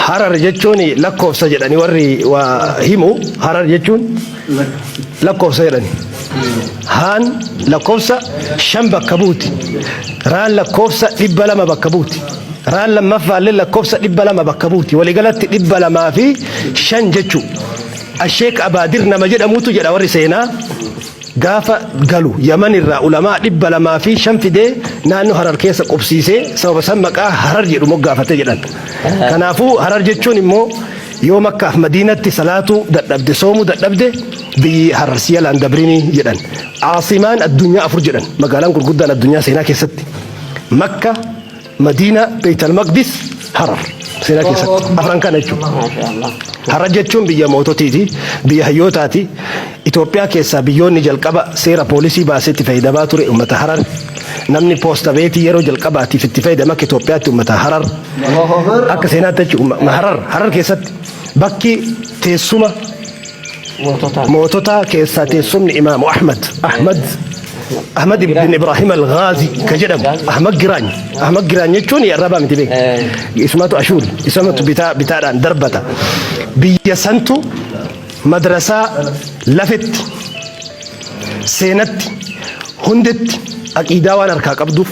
Harar jechuun lakkoofsa jedhani warri waa himu. Harar jechuun lakkoofsa jedhani. Haan lakkoofsa 5 bakka buuti. Raan lakkoofsa 200 bakka buuti. Raan lammaffaallee lakkoofsa 200 bakka buuti. Waliigalatti 205 jechuu. Asheek Abaadir nama jedhamutu jedha warri seenaa. Gaafa galu Yaman irraa ulamaa 205 fidee naannoo Harar keessa qubsiisee sababa san maqaa Harar jedhu moggaafate jedhan. Kanaafuu Harar jechuun immoo yoo Makkaaf Madiinatti salaatuu dadhabde, soomuu dadhabde, biyyi Harar si jalaan dabrinii jedhan. Aasimaan addunyaa afur jedhan, magaalaan gurguddaan addunyaa seenaa keessatti. Makka, Madiina, Beeytal Maqdis, Harar. Seenaa keessatti afran kana jechuudha. Harar jechuun biyya moototiiti, biyya hayyootaati. Itoophiyaa keessaa biyyoonni jalqaba seera poolisii baasee itti fayyadamaa ture uummata Harar. Namni poosta beetii yeroo jalqabaatiif itti fayyadame akka Itoophiyaatti uummata Harar. Akka seenaatti jechuudha. Harar keessatti bakki teessuma moototaa keessaa teessumni Imaamu Ahmad Ahmad Ahmad ibn Ibrahim al-Ghazi ka jedhamu Ahmad Giraany. Ahmad Giraany jechuun arrabaa miti beek, isumatu ashuuri, isumatu bitaa bitaadhaan darbata. Biyya santu madrasaa lafetti seenatti hundetti aqiidaa waan harkaa qabduuf,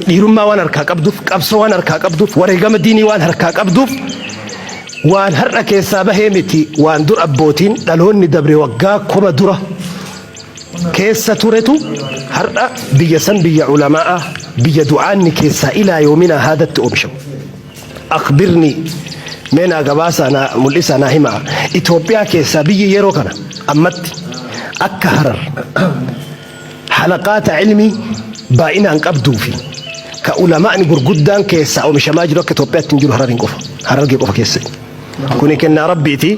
dhiirummaa waan harkaa qabduuf, qabsoo waan harkaa qabduuf, wareegama diinii waan harkaa qabduuf, waan har'a keessaa bahee miti, waan dur abbootiin dhaloonni dabre waggaa 1000 dura keessa turetu har'a biyya san biyya ulamaa'a, biyya du'aanni keessaa ilaa yoominaa haadatti oomishamu. Akbirni, mee naa gabaasaa, naa mul'isaa, naa himaa, Itoophiyaa keessaa biyyi yeroo kana ammatti akka Harar halaqaata ilmii baay'inaan qabduu fi ka ulamaa'ni gurguddaan keessaa oomishamaa jiru akka Itoophiyaatti hin jiru. Harariin qofa, Harargee qofa keessa. Kuni kennaa Rabbiiti.